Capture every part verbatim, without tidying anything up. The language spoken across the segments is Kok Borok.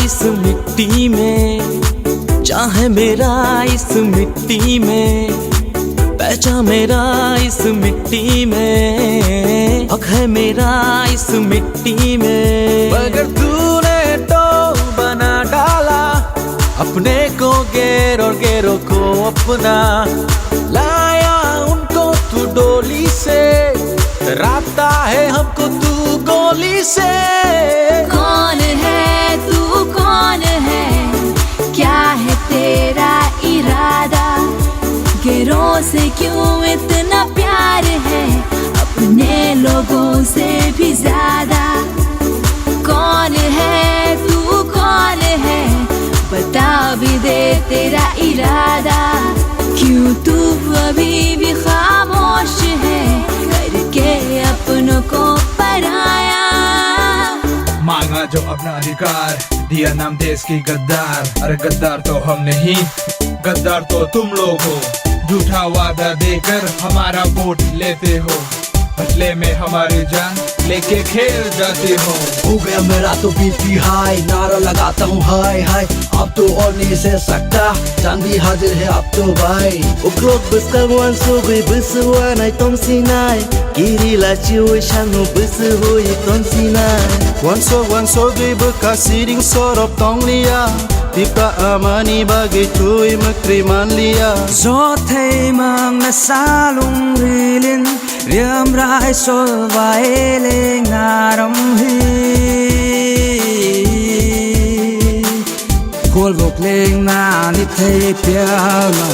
इस मिट्टी में, चाहे मेरा इस मिट्टी में, पहचान मेरा इस मिट्टी में, हक है मेरा इस मिट्टी में। मगर तूने तो बना डाला अपने को गैर और गैरों को अपना, लाया उनको तू डोली से, डराता है हमको तू गोली से। कौन है तू, कौन है, क्या है तेरा इरादा? गैरों से क्यों इतना प्यार है, अपने लोगों से भी ज्यादा। कौन है तू, कौन है, बता भी दे तेरा इरादा। क्यों तू अभी भी खामोश है, करके अपनों को पराया। मांगा जो अपना अधिकार, दिया नाम देश की गद्दार। अरे गद्दार तो हम नहीं, गद्दार तो तुम लोग हो। झूठा वादा देकर हमारा वोट लेते हो, बदले में हमारी जान लेके खेल जाते हो। हो गया मेरा तो बीपी हाई, नारा लगाता हूँ हाय हाय। अब तो और नहीं सह सकता, जान भी हाजिर है अब तो भाई। Uklok bwskang uansugwi bwswk uanai tongsinai, kiri lachiui sangno bwswk hui tongsinai. Uansuk uansugwi bwkha siring sorop tongliya, Tipra amani bagwi twi mwkri manliya. Jothai mangna salung rilin, riam rai sol bai leng naram hi. Kol bok leng nani thei pialma,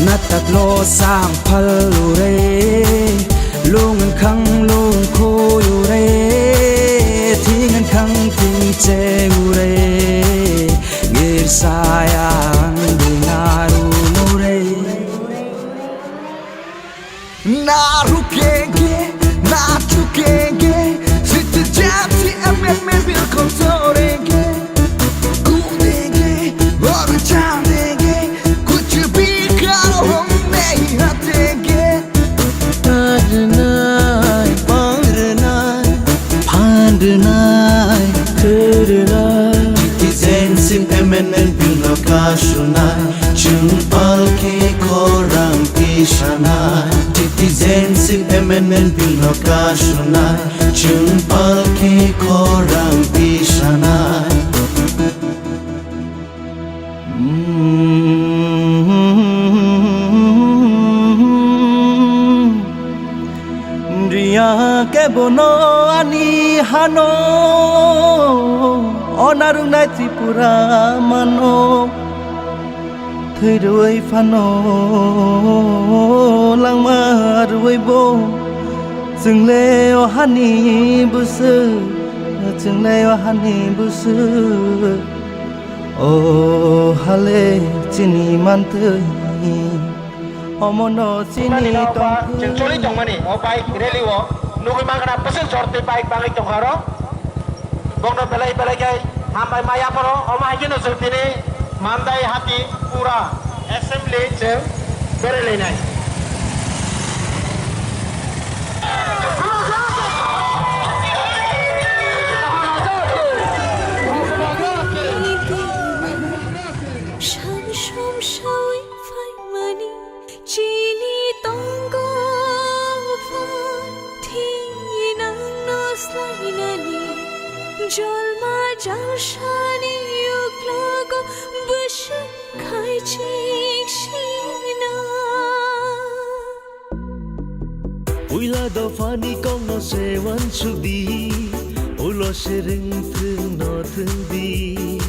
na tat lo sang phal u re. Lung khang lung khoi u re, thing khang thing cheng u re. Ngir sayang dingaru mu re. Na rukenge, na chukenge, sit jam si M M A bilkul sorenge. Kudenge, aur chandenge, kuch bhi karo hum nahi hatenge. Phangnai, phangnai, phangnai, thwrwnai. Citizenship amendment bill no kasunai. Chwng palkhe khorang tisanai, citizenship amendment bill no kasunai. Chwng palkhe khorang tisanai. Riya kebono ani hano, onarunai Tripura mano. Thwi rwui phano langma rwui bo, chwngle o hani bwswk, chwngle o hani bwswk. O hale chini mantwi, omono chini tongthwi. Chwng choli tongmani o bike rally o nugui mankha na bwswk jortwi bike bangwi tongkha oro. Bongno belai belai khe hambai ma yapharo, omo hai kheno chwng tini Mandai hati pura assembly chwng berai lainai. Shan shom shawi phaimani. Chini tongo phan thinang no slainani, jolma jalsani uklogo bwswk khaichik sina. Puila dophani kokno se uansuk di, ulo se rwng thwng no thwng di.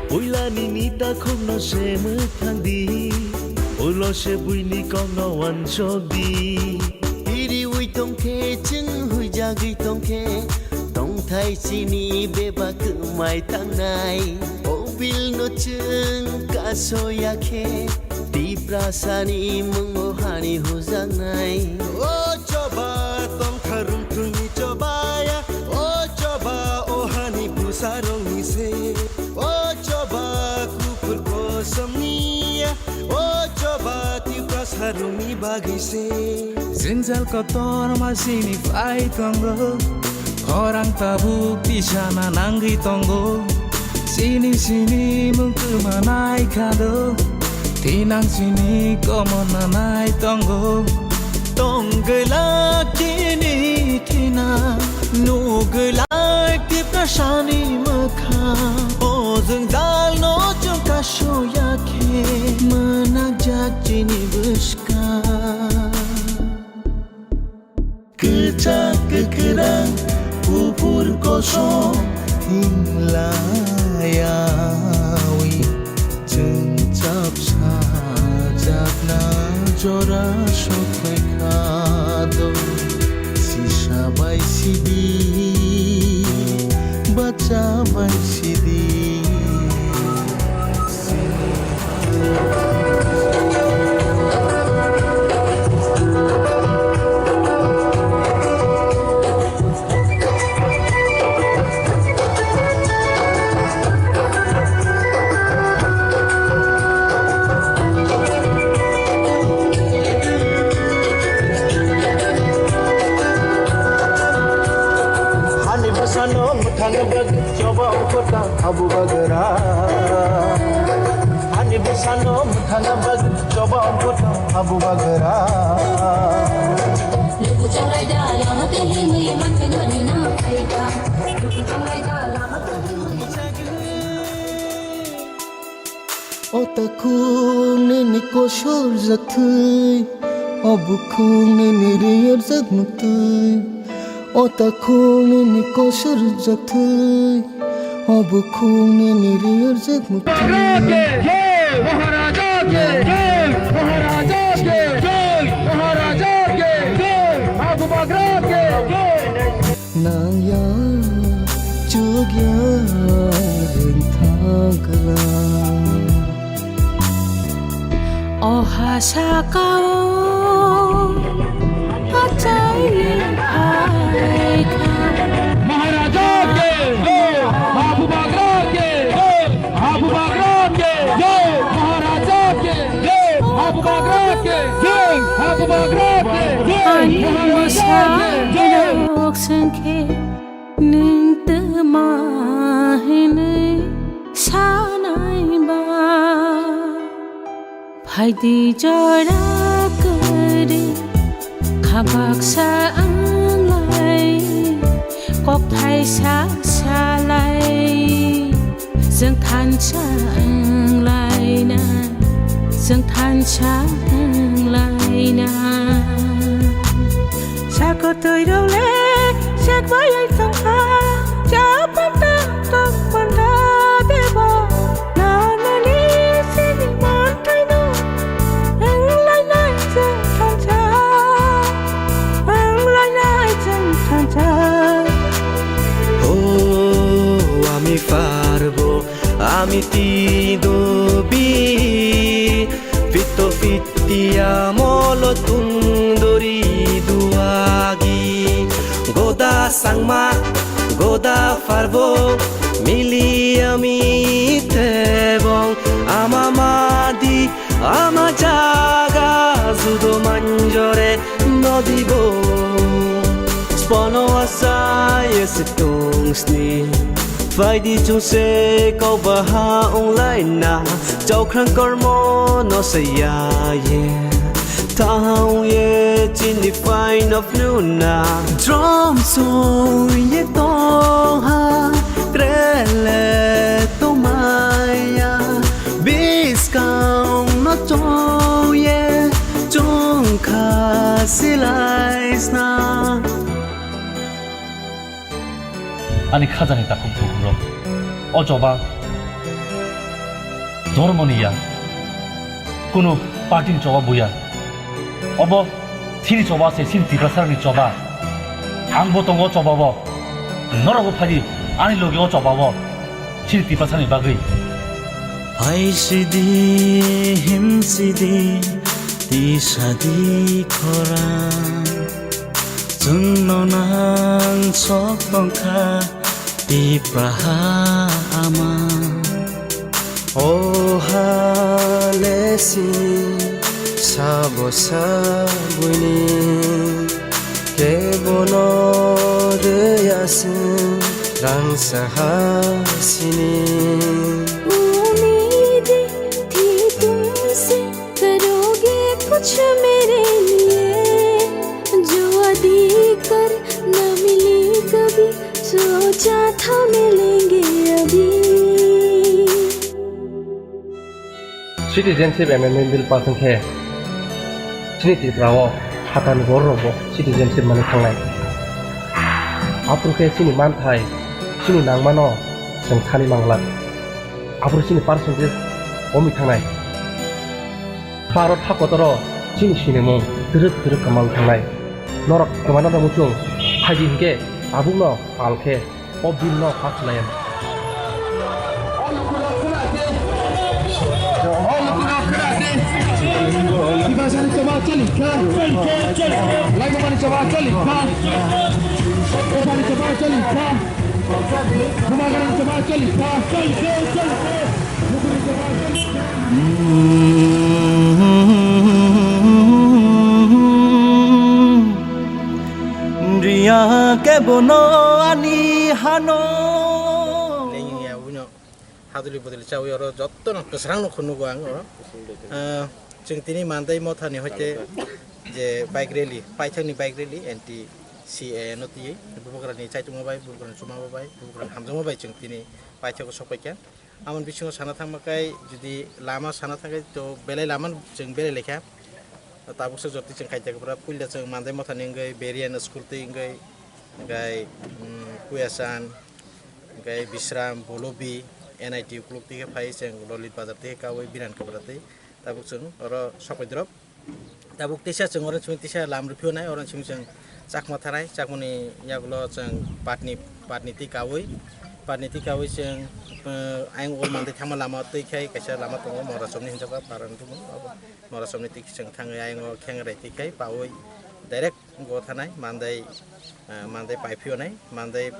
Puilani ni takhukno se mwthang di, ulo se buini kokno uansuk di. Iriui tongkhe, chwng huijagwi tongkhe, tongthai chini bebak kwmai tangnai. O bill no chwng kasoya khe, Tiprasani mungo hani hujaknai. O choba tongkha rungthungni chobaya, o choba o hani bwsarokni se. O choba kuphur kosomni ya, o choba Tiprasarokni bagwi se. Jwngjal kotor ma sini phai tongo, khorang tabuk tisana nangwi tongo. Sini mung tuma nai khado, tinang sini komo nanai tongo. Tong gelak kini thina, nu gelak Tiprasani mokha. O jwngjal no chwng kasoya khe, mwnakjak chini bwskang. Kwchak kwkhrang, kuphur kosom, hinglaiyawi chwng chapsa chapna jora sokphai kha do. Sisa bai sidi, bacha bai sidi. Hani bwsano mwthangna bagwi choba ongkhortang habu bagra. Hani bwsano mwthangna bagwi choba ongkhortang habu bagra. O takhuk nini kosorjak thwi, o bukhuk nini riyarjak muktwi. O takhuk nini kosorjak thwi, o bukhuk nini riyarjak muktwi. Maharaja ke jai, Maharaja ke jai, Maharaja ke jai, Maharaja ke jai, Abu Bakra ke jai. Nangya chukya ringthang kwlang. O ha sakao achaini phaikha. Maharaja ke jai, Abu Bakra ke jai, Abu Bakra ke jai, Maharaja ke jai, Abu Bakra ke jai, Abu Bakra ke jai, Maharaja ke jai. Ani bwsa rok sengkhe nwng tma hinwi sanai ba. Phaidi jora kwrwi kha baksa wnglai, kok thaisa salai. Chwng thansa wnglaina, chwng thansa wnglaina. Sakotwi rok le sekbai tongkha, chapanta tongpanta deba. Nanani sini mantaino wnglainai chwng thansa, wnglainai chwng thansa. O ami parbo, ami tido bi, fito fiti amolo tungdori duagi. Goda sangma, goda parbo, mili ami tebong, ama madi, ama jaga, judo manjore nodibo. Spono asai ese tungsni, phaidi chungse kau baha onglaina, chaukrang kormo no saya ye. Thahang ye chini fine of nuna. Drum song ye tongha, trele tomaya. Biskang no chong ye, chungkha silai sna. Ani khajani takhuk dukhurok. O choba dhormoni ya, kunu party ni choba buya. Obo chini choba se, chini Tiprasani choba. Ang bo tongo o choba bo. Norok bo phadi ani logi o choba bo. Chini Tiprasa ni bagwi. Hai sidi, him sidi, ti sadi khorang. Chwngno nang sok tongkha, Tipraha ama. O ha lesi sabo sabuini, kebono de yasing rang saha sini. Citizenship Amendment Bill pass wngkhe chini Tripura o phatar ni borok rok bo citizenship manwi thangnai. Aphuru khe chini manthai, chini nangmano chwng thani mangla. Aphuru chini percentage komi thangnai. Bharat hakotoro chini sinimung twrwk twrwk kwmawi thangnai. Norok kwmana no muchung phaidi hinkhe tabukno pal khe o bill no pass khlai anw. Riya kebono ani hano. Lengya wngya wngya. Haduli boduli chawi oro jotto no kwsrang no khunugo ang oro. Ah, chwng tini Mandai Motha ni hoite je bike rally, paithak ni bike rally, anti C A A no twi, bubagra ni chaitungo bai, bubagra ni chuma bai, bubagra ni hamjakma bai chwng tini paithak o sokpaikha. Amoni bisingo sana thangma kai, jodi lama sana thangkhe to belai lama chwng belai lekha. Tabuksa jotto chwng khaijak bwra puila chwng Mandai Motha ni wngwi Berian school twi wngwi, wngwi, mm, Kuyasan, wngwi Bisram, Bolobi, N I T ukuluk twi khe phai chwng Lolit Bazar twi khe kawi Biran Kabra twi. Tabuk chwng oro sokpai drop. Tabuk tisa chwng oro chwng tisa lam rwphio nai, oro chwng chwng chakma tharai, chakmani yagulo chwng patni, patni twi kawi, patni twi kawi chwng, eh, ayang ul Mandai thangma lama twi khai kaisa lama tongo, Morasomni hinjaba paran tumo, abo Morasomni twi chwng thangwi ayang o khengrai twi khai pawi direct go thanai Mandai, eh, Mandai paiphio nai, Mandai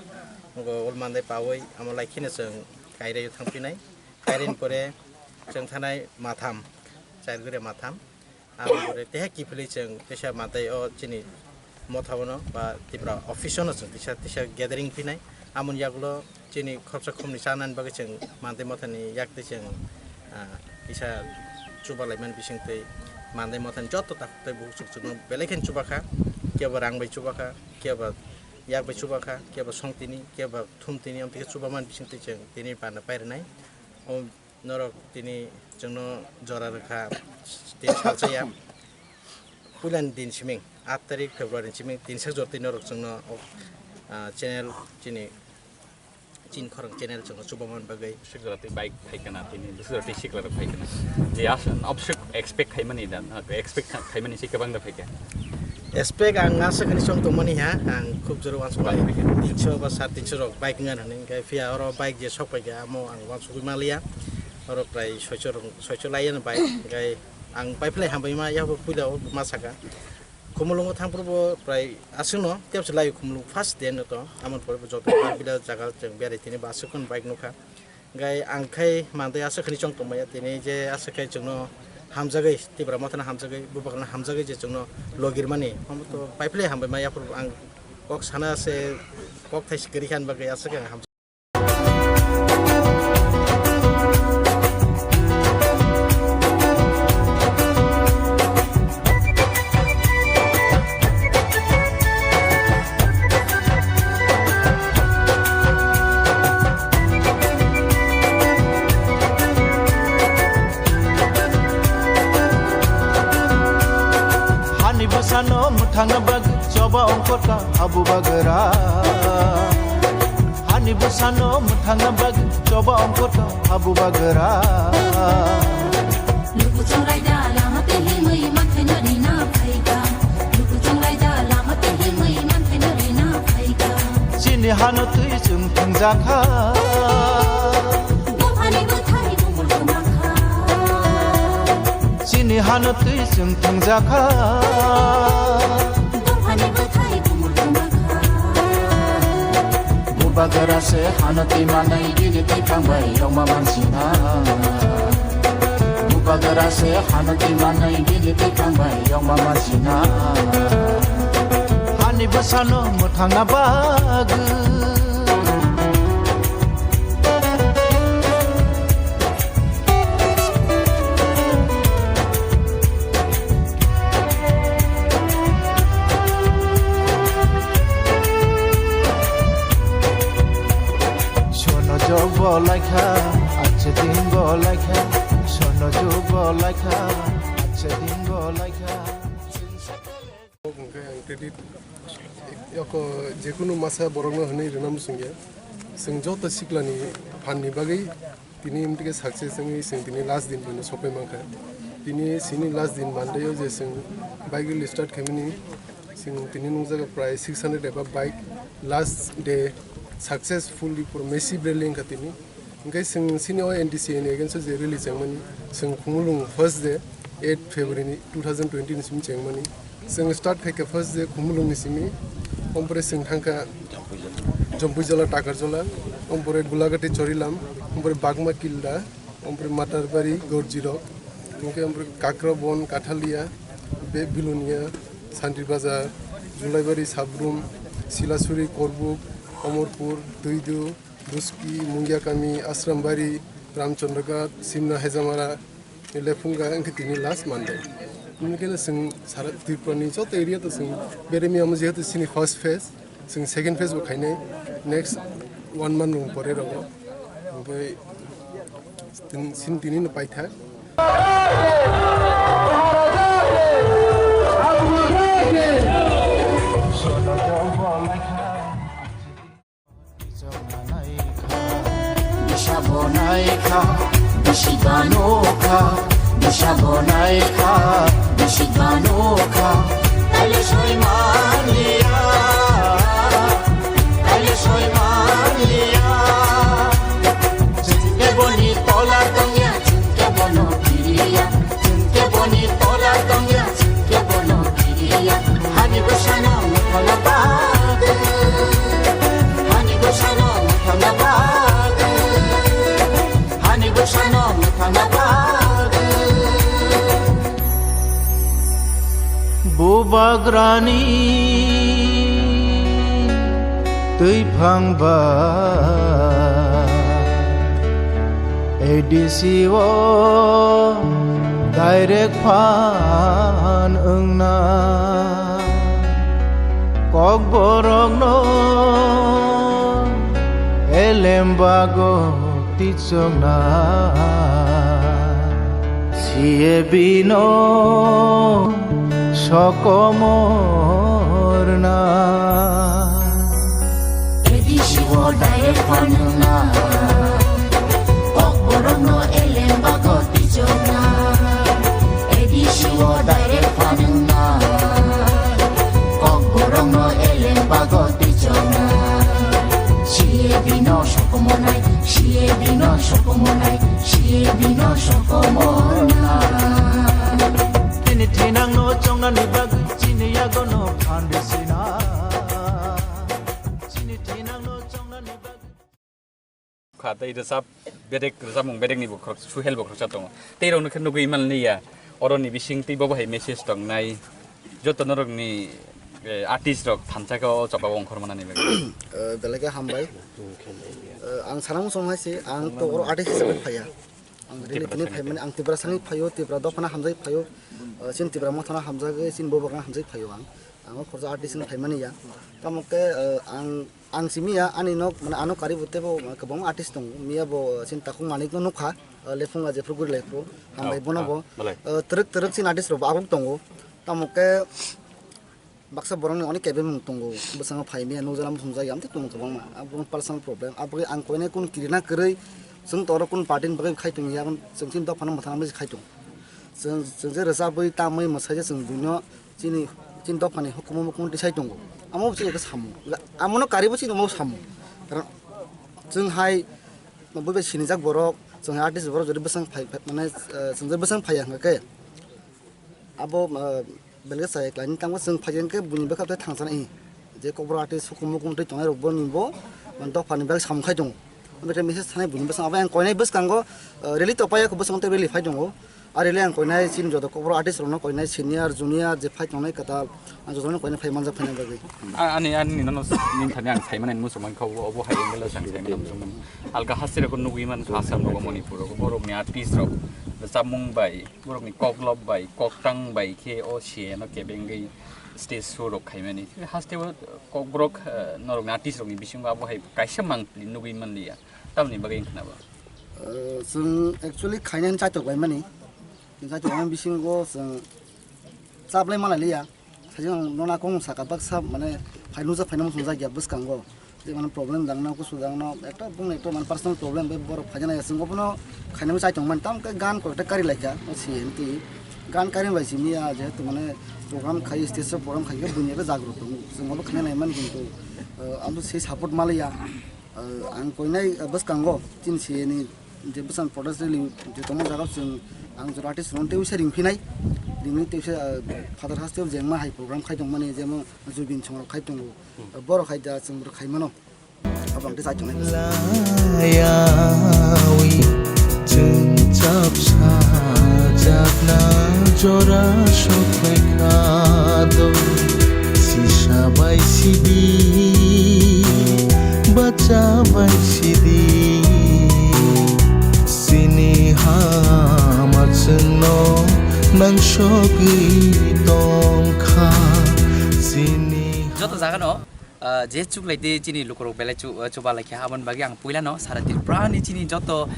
go ul Mandai pawi amo lai kheno chwng Kairai o thangphinai, Kairai ni pore chwng thanai Matham, Chairgure Matham. Aboni pore teha kiphilwi chwng teisa Mandai o chini Motha o no ba Tripura office o no chwng teisa, teisa gathering phinai. Amoni yagulo chini khoroksa khumni chanani bagwi chwng Mandai Motha ni yak twi chwng, ah, kisa chuba laimani bisingtwi Mandai Motha ni joto takhuk tei bukhuk chwng chwngno belai kheno chuba kha, kebo rang bai chuba kha, kebo yak bai chuba kha, kebo song tini, kebo thum tini, amtwi khe chuba mani bisingtwi chwng tini bana pai rwnai. O Norok tini chwngno jora rwkha, tini salsa ya. Puilani din siming, aat tarik February ni siming, tin sak jora twi norok chwngno, ah, channel, chini Chin Khorang channel chwngno chubaman bagwi. Sik jora twi bike phaikana tini, bwswk jora twi sikla rok phaikana. Je as-, obswk expect khaimani da, expect khaimani se kwbang da phaikha. Expect ang asa khani chong tongmani ha, ang khub jora wansuk lai, tinso ba sar tinso rok bike wngya hwnwi, hwnkhe phiya oro bike je sok paikha, amo ang wansugwi manliya. Oro prai soicho rok, soicho lai ano bike, hwnkhe ang paiphlai hambai ma, yabo puila o ma saka. Khumulwngo thangphuru bo prai aswkno tebsa lai Khumulwng first day no to, amoni pore bo joto bike bila jaga chwng berai tini ba aswk bike nukha. Gai ang khai Mandai aswk khani chong tongmaya tini je aswk khai chwngno hamjagwi, Tipra Mothano hamjagwi, Bubagrano hamjagwi je chwngno logirmani, omo to paiphlai hambai ma, yaphuru ang kok sana se kok thai se kwrwi kha, ani bagwi aswk ang hamjagwi. Hani bwsano mwthangna bagwi choba ongkhorka habu bagra. Hani bwsano mwthangna bagwi choba ongkhorka habu bagra. Luku chongraida lama tei himwi manthaino rina phaika. Luku chongraida lama tei himwi manthaino rina phaika. Chini hano twi chwng thwngjakha. Dophani bwthai bumul kwmakha. Chini hano twi chwng thwngjakha. Dophani bwthai bumul kwmakha. Bubagra se hano twi manai bini twi thangbai yongma mansina. Bubagra se hano twi manai bini twi thangbai yongma mansina. Hani bwsano mwthangna bagwi. Sono jok bo laikha, ache din bo laikha. Sono jok bo Laikha, acha dingo laikha. Hwnkhe ang credit yoko jekunu masa borokno hwnwi rwna muchungya. Chwng joto siklani phanni bagwi tini amtwkhe success wngwi chwng tini last din bono sokpai mankha. Tini chini last din Monday-o je chwng bike rally start khaimani, chwng tini nukjago prai six hundred above bike, last day successfully puro massive rally wngkha tini. Hwnkhe chwng chini o N D C A ni against o je rally chengmani, chwng Khumulwng first day eight February ni two thousand twenty ni simi chengmani. Chwng start khaikha first day Khumulwng ni simi, ompore chwng thangkha Jampuijala, Takarjala, ompore Gulagati, Chorilam, ompore Bagma Kilda, ompore Matarbari, Gorjirok, hwnkhe ompore Kakrabon, Kathalia, Be-, Bilonia, Santri Bazar, Julaibari, Sabrum, Silasuri, Korbuk, Omorpur, Duidu, Buski, Mungiakami, Asrambari, Ramchandraghat, Simna, Hejamara, Lephunga, wngkhe tini last Monday. Wngkhe chwng sara Tripura ni joto area to chwng beremi amo jehetu chini first phase, chwng second phase bo khainai next one month rok pore rogo. Hwnkhe tin-, sin tini no paitha. Bisa bonai kha, bisi gano kha, bisa bonai kha, bisi gano kha. Taile soi mania, taile soi mania. Chwngke boni tola tongya, chwngke bono kiriya. Chwngke boni tola tongya, chwngke bono kiriya. Hani bwsano muthana bagwi, hani bwsano muthana bagwi, hani bwsano muthana bagwi. Bubagrani twiphang ba A D C o direct phan wngna. Kokborokno elem bago tichokna. C A B no sokomorna. A D C o direct phanwngna. Kokborokno elem bago tichokna. A D C o direct phanwngna. Kokborokno elem bago tichokna. C A B no sokomonai, C A B no sokomonai, C A B no sokomona. Chini thinangno chongnani bagwi chini yagono phan risina. Chini thinangno chongnani bagwi. Kha tei rwchap bedek, rwchapmung bedekni bo khorok, suhel bo khoroksa tongo. Tei rokno khe nugwi manliya. Oroni bising tei bobo hai message tongnai. Joto norokni, eh, artist rok thansa khe o choba o ongkhor manani bagwi. Eh, belai khe hambai. Eh, ang sana muchung hai se, ang to oro artist hisabe phaiya. Ang really tini phaimani, ang Tiprasa ni phaio, Tipra dophano hamjai phaio. Eh, chini Tipra mothano hamjagwi, chini bobo gana hamjai phaio ang. Ang o khoroksa artist ni phaimani ya. Tamo khe, eh, ang Ang simi ya, ani nok, mane, ano kari bo tebo, mane, kwbangma artist tongo. Miya bo, eh, chini takhuk Manik no nukha, eh, lephunga jephru guri lai phuru, hambai bono bo. Eh, twrwk, twrwk chini artist rok bo aguk tongo. Tamo khe baksa borok ni onek kebeng mung tongo. Bwskango phai miya, nukjana muchung jaya, amtwi tongo kwbangma. Abo personal problem. Abo khe ang koinai kun kirina kwrwi, chwng to oro kun party ni bagwi khai tong ya, chwng chini dophano mwthangna bagwi khai tong. Chwng, chwng je rwchabwi, tamwi, mwsai je chwng buino, Chini, chini dophani hukumu mukumu tisai tongo. Amo bo chini ekta samung. Amono karibo chini omo samung. Karon chwng hai bo bai sinijak borok, chwng hai artist borok jodi bwsang phai, phai, mane, eh, chwng jodi bwsang phaiya hwnkha khe, abo, eh, belai khe chaya khlaini tangma chwng phaiya hwnkhe buini bwkha tei thangchana i. Je kokborok artist hukumu mukumu tei tongnai rok bo ni bo, mane, dophani bagwi samung khai tongo. Omo khe message thanai buini bwskango. Abo yang koinai bwskango, eh, rally to paiya kho bwskango tei rally phai tongo. Ari le ang koinai chini joto kokborok artist rokno koinai senior, junior je phai tongnai kwtal, ang jotono koinai phai manjak phaina bagwi. A-, ani, ani nono ning thani ang sai mani muchung mankha, obo, obo hai angle o ang sai mani muchung mankha. Alga haste rok nugwi mankha Assam rok, Manipur rok, borok ni artist rok, chamung bai, borok ni koklop bai, koktang bai khe o C A no kebengwi stage show rok khai mani. Haste o kokborok, eh, norok ni artist rok ni bisingo abo hai kaisa mangpili nugwi manliya. Tamoni bagwi wngkha na bo? Eh, chwng actually khainani chaitok bai mani. Jati wngma bisingo chwng chaplai malai liya. Sajwk ang nona kong saka baksa mane phai nujak phaina muchung jak ya bwskango. Je mane problem dangna kusu dangna ekta bung ekta mane personal problem bai borok phaina ya chwng obono khaina chai tong mani tam khe gan kok ta kari laikha o si enti gan kari bai simi ya jehetu mane program khai stage o program khai khe bunya khe jagrut tongo chwng obo khaina nai mani kintu, eh, abo se support malai ya. Eh, ang koinai, eh, bwskango chini siyeni je bwsang protest rally je tongma jaga chwng ang jora artist rok tei uisa ring phinai ringni tei uisa, eh, father haste jengma hai program khai tongmani jemo Jubin songrok khai tongo. Hmm. Borok hai da chwng borok khai mano. Abang tei chai tongnai. Layawi chwng chapsa jakna jora sokphaikha do. Sisa bai sidi, bacha bai sidi. Sini hama chwngno nangsogwi tongkha. Sini joto jagano, ah, je chuklai tei chini lukurok belai chu-, ah, chuba laikha, aboni bagwi ang puilano sara Tripura ni chini joto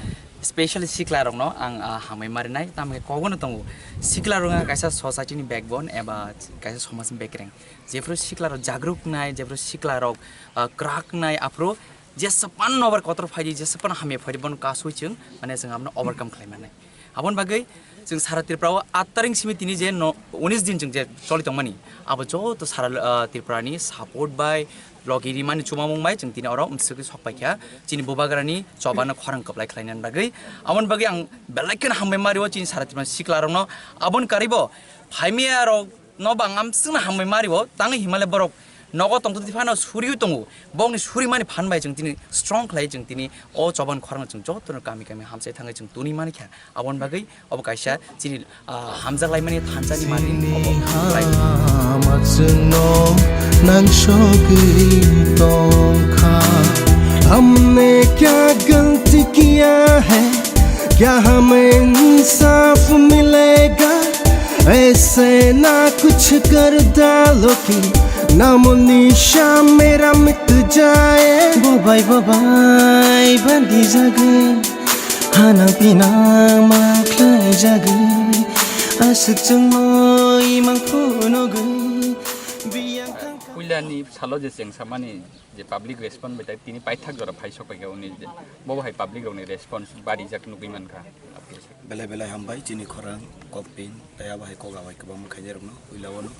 special sikla rokno ang, ah, hambai marinai, tamni kogono tongo. Sikla rok wngkha kaisa society ni backbone eba kaisa somaj ni bekereng. Jephru sikla rok jagruk nai, jephru sikla rok, ah, kwrak nai, aphru jesapan nobar kotor phaidi, jesapan hamya phaidi, bono kasui chwng, mane chwng abono overcome khlai mannai. Aboni bagwi chwng sara Tripura o aat taring simi tini je no, unis din chwng je choli tongmani, abo joto sara, ah, Tripura ni support bai, logi rimani chumamung bai chwng tini oro mwswgwi sok paikha, chini bubagrani chobano khorang kwplai khlainani bagwi. Aboni bagwi ang belai kheno hambai mario chini sara Tripura sikla rokno, aboni karwi bo phaimiya rok no bang amswkno hambai mario, tangwi himale borok nogo tongtwtwi phano suriui tongo. Bokni surimani phan bai chwng tini strong khlai, chwng tini o choban khorang chwng jotono kami kami hamsai thangwi chwng tuni manikha. Aboni bagwi obo kaisa chini, ah, hamjak laimani thansa ni mani obo khlai. Hama chwngno nangsogwi tongkha. Humne kya galti kiya hai? Kya hum insaf milega? Aise na kuch karda loki namo nishan mera mit jaye. Bobai bobai bandi jagwi, hanang pinang ma khlai jagwi, aswk chwngno imang phunugwi. Biyang thang puilani salo je chengsamani je public response bai tini paithak jora phai sok paikha uni je bobo hai public rokni response barijak nugwi mankha. Belai belai hambai chini khorang kokpin tei abo hai kok abai kwbangma khainai rokno puila o no.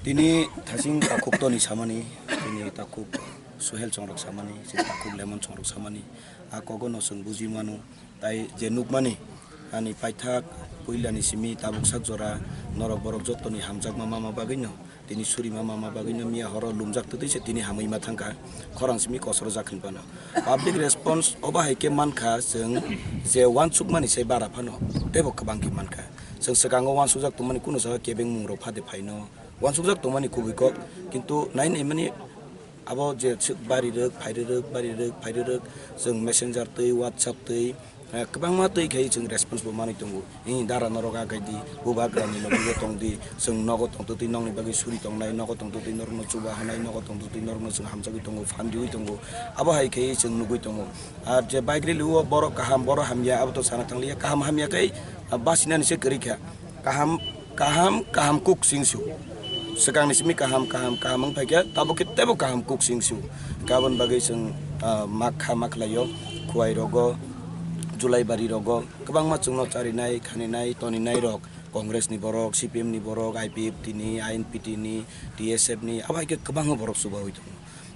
Tini thasing takhuk toni samani, tini takhuk Suhel chongrok samani, chini takhuk Lemon chongrok samani, a kogo no chwng buji mano. Tai je nukmani, ani paithak puilani simi tabuk sak jora norok borok jottoni hamjakma mama bagwino, tini surima mama bagwino miya horo lumjak twtwi se tini hamwi ma thangkha, khorang simi kosoro jak hinphano. Public response obo hai khe mankha, chwng je uansukmani se bara phano teibo kwbang khe mankha. Chwng swkango uansukjak tongmani kunu jaga kebengmung rok phade phaino uansukjak tongmani kubui kok, kintu nai naimani abo je swk bari rwk, phai rwk, bari rwk, phai rwk, chwng messenger twi, WhatsApp twi, eh, kwbangma twi khai chwng response bo manwi tongo. Ni dara norok agai di, bubagrani logi tong di, chwng nogo tongtwtwi nokni bagwi suri tongnai, nogo tongtwtwi norokno chuba hanai, nogo tongtwtwi norokno chwng hamjagwi tongo, phan riwi tongo. Abo hai khai chwng nugwi tongo. Ar je bike rally o borok kaham, borok hamya, abo to sana thangliya. Kaham hamya khai, ah, basinani se kwrwi kha. Kaham, kaham, kaham kuk singsu. Swkangni simi kaham, kaham, kaham wng phaikha, tabuk khe teibo kaham kuk singsu. Aboni bagwi chwng, ah, makha makhlaio, Khuwai rogo, Julaibari rogo, kwbangma chwngno charinai, khaninai, toninai rok, Congress ni borok, C P M ni borok, I P F T ni, I N P T ni, T S F ni, abo hai khe kwbangma borok chubaui tongo.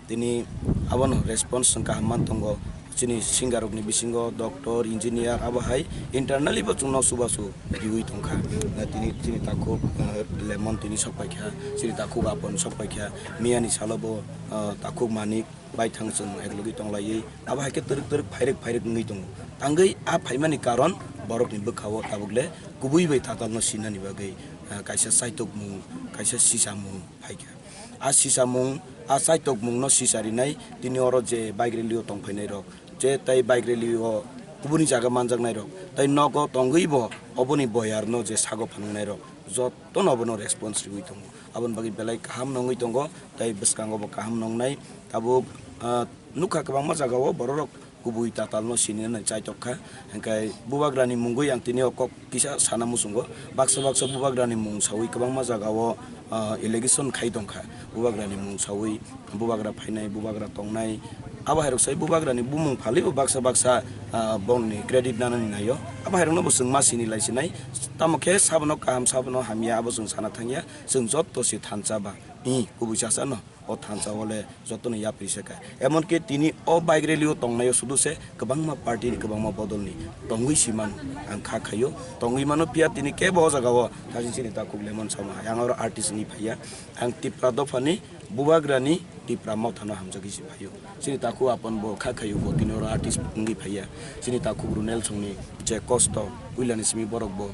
Tini abono response chwng kaham man tongo. Chini singer rokni bisingo doctor, engineer, abo hai internally bo chwngno chubachu riui tongkha. Na tini chini takhuk, eh, Lemon tini sok paikha, chini takhuk Apon sok paikha, miyani salo bo, eh, takhuk Manik baithang chwng eklogwi tonglaiwi. Abo hai khe twrwk twrwk phairwk phairwk wngwi tongo. Tangwi a phaimani karon borokni bwkha-o tabuk le kubui bai tatalno sinani bagwi, eh, kaisa chaitokmung, kaisa sisamung phaikha. A sisamung, a chaitokmungno sicharinai tini oro je bike rally-o tongphainai rok, je tai bike rally-o kubuni jaga manjaknai rok, tai nogo tongwi bo oboni boyarno je sago phanangnai rok, jotono obono response riui tongo. Aboni bagwi belai kaham nongwi tongo, tai bwskango bo kaham nongnai. Tabuk, ah, nukha kwbangma jagao bororok Kubui tatalno sinina chaitok kha. Hingkhe bubagrani mungwi ang tini o kok kisa sana muchungo. Baksa baksa bubagrani mung sawi kwbangma jagao, ah, allegation khai tongkha. Bubagrani mung sawi bubagra phainai, bubagra tongnai. Abo hairok sai bubagrani bumung phalibo baksa baksa, ah, bongni credit nanani naio. Abo hairokno bo chwng ma sini lai sinai. Tamo khe sabono kaham, sabono hamya, abo chwng sana thangya. Chwng jotto se thansa ba. I, kubui chasa no. O thansa o le jotono yapri se kha. Emon ki tini o bike rally o tongnaio sudu se kwbangma party ni, kwbangma bodol ni tongwi si mano. Ang kha khaio, tongwi mano, phiya tini kebo o jaga o thajin sini takhuk lemon sama. Ang oro artist ni phaiya. Ang Tipra dopha ni bubagra ni Tipra motha no hamjagwi si phaio. Sini takhuk apon bo kha khaio, bo tini oro artist wngwi phaiya. Sini takhuk Runel song ni je kosto, puila ni simi borok bo.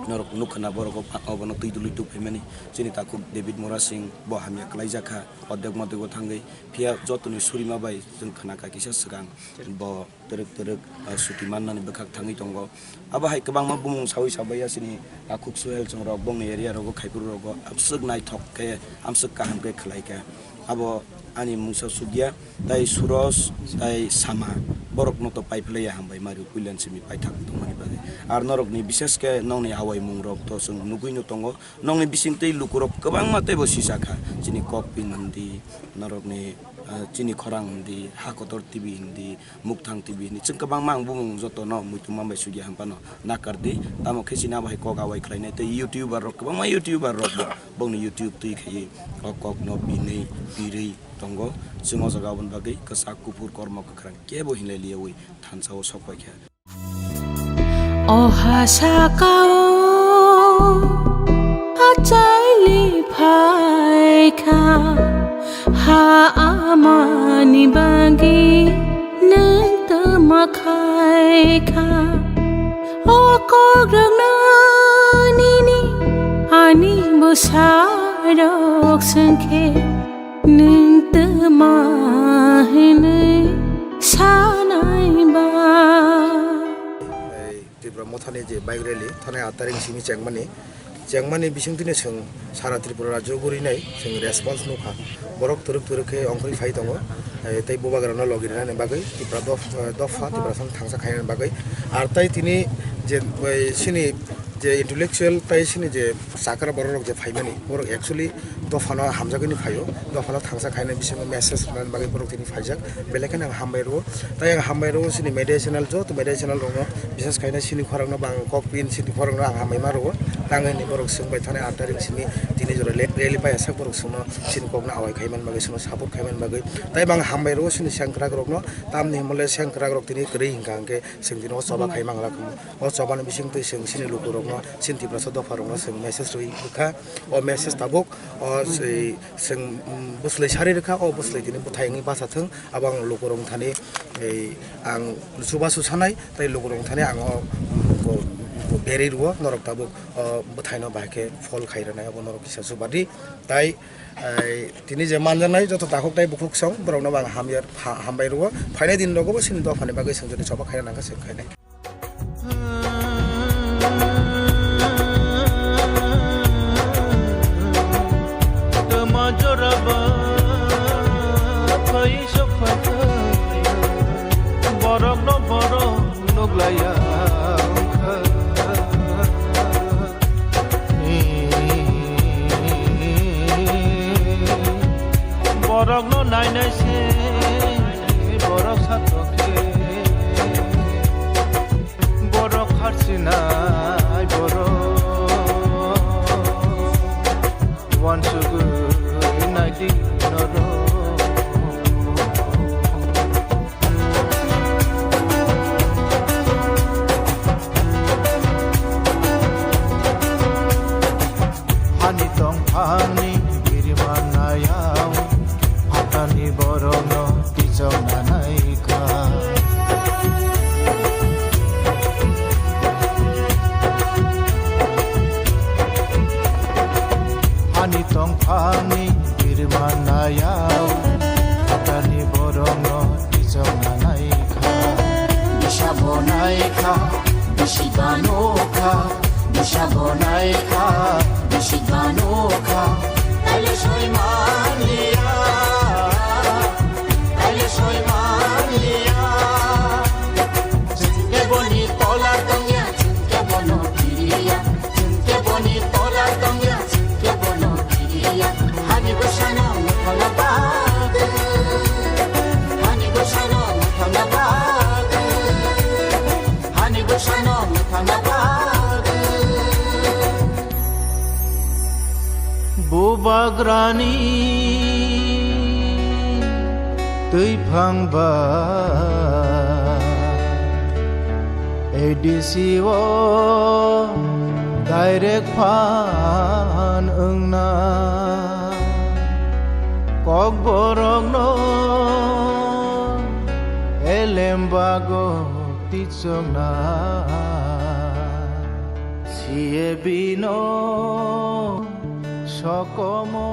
Norok nukha na borok o pa-, obono twi dului tubui phaimani. Chini takhuk David Murasing bo hamya kwlaijak kha, odek modek o thangwi. Phiya jotoni surima bai chwng khna kha kisa swkang bo twrwk twrwk, ah, suti mannani bwkhak thangwi tongo. Abo hai kwbangma bumung sawi sabaiya chini takhuk Suhel chwng rok bongni area rogo, Khaipur rogo amswk naithok khe, amswk kaham khe khwlai kha. Abo ani mungsa sukya, tai Suros, tai Sama, borokno to paiphlaiya hambai mari puilan simi paithak tongmani bagwi. Ar norokni bishesh khe nongni awai mungrok to chwng nugwino tongo. Nongni bisingtwi lukurok kwbangma teibo sisa kha. Chini Kokpin hindi, norokni, ah, chini khorang hindi, ha kotor T V hindi, Mukthang T V hindi. Chwng kwbangma ang bumung jotono muitu manbai sugya hwnphano nakardi. Tamo khe chini abo hai kok awai khlainai tei YouTuber rok, kwbangma YouTuber rok bo bongni YouTube twi khaiwi o kokno binwi birwi tongo. Chwng o jaga aboni bagwi kwchak kuphur kormo kwkhwrang kebo hinlai liyaui thansa o sok pai kha. O ha saka-o achaili phai kha, ha amani bagwi nwng tama khai kha. O kok rwkna nini ani bwsa rok swngkhe nwng tama hinwi sanai ba. Ei Tripura mothani je bike rally thanai aat tarik simi chengmani, chengmani bisingtwino chwng sara Tripura rajyo gurinai chwng response nukha. Borok twrwk twrwk khe ongkhorwi phai tongo, eh, tei bubagrano logi rwnani bagwi Tipra dof-, eh, dopha Tiprasano thangsa khainani bagwi. Ar tai tini je, eh, chini je intellectual tai chini je chakra borok rok je phaimani, borok actually dophano hamjagwini phaio, dophano thangsa khainani bisingo message rwnani bagwi borok tini phaijak. Belai kheno ang hambai rwo. Tai ang hambai rwo chini media channel, joto media channel rokno, bises khaina chini khorang no bang kok pin chini khorang no ang hambai ma rwo. Tang hini borok swng bai thani aat tarik simi tini jora le-, rally pai asak borok swngno chini kok no awai khai man bagwi, swngno support khai man bagwi. Tai bang hambai rwo chini sengkrak rokno, tamni himle sengkrak rok tini kwrwi hingka hingke swng tini o choba khai mangla kamo. O choba ni bising twi swng chini luku rokno, chini Tiprasa dopha rokno swng message rwi bwkha. O message tabuk o sei Chwng, mm, bwslai sari rwkha, o bwslai tini bwthai wngwi bacha thwng, abo ang lukurok thani, ei, ang chubachu sanai, tei lukurok thani ang o, mm, bo, bo berwi rwo, norok tabuk o bwthaino bahai khe phol khai rwnai, abo norok kisa chuba di. Tai, ei, tini je manjaknai joto takhuk tai bukhuk song, borokno bo ang hamya, ha-, hambai rwo. Phainai din rogo bo chini dophani bagwi chwng jodi choba khaina nangkha, chwng khainai. Tama joraba phai sokha, borok no borok nuglaiya wngkha. Borok no nainai se borok satro khe. Borok harsinai borok, uansugwi naidi norok. Hani tongphangni biriman nayao, phatani borokno tichok nanai kha. Hani tongphangni biriman nayao, phatani borokno tichok nanai kha. Bisa bonai kha, bisi bano kha. Bisa bonai kha, bisi bano kha, taile soi maliya, taile soi maliya. Tola tongya, chwng khe bono kiriya. Chwng khe boni tola tongya, chwng khe bono kiriya. Hani bwsano mwthangna bagwi. Hani bwsano mwthangna bagwi. Hani bwsano mwthangna bagwi. Bubagrani twiphang ba A D C o direct phan wngna. Kokborokno elem bago tichokna. C A B no sokomo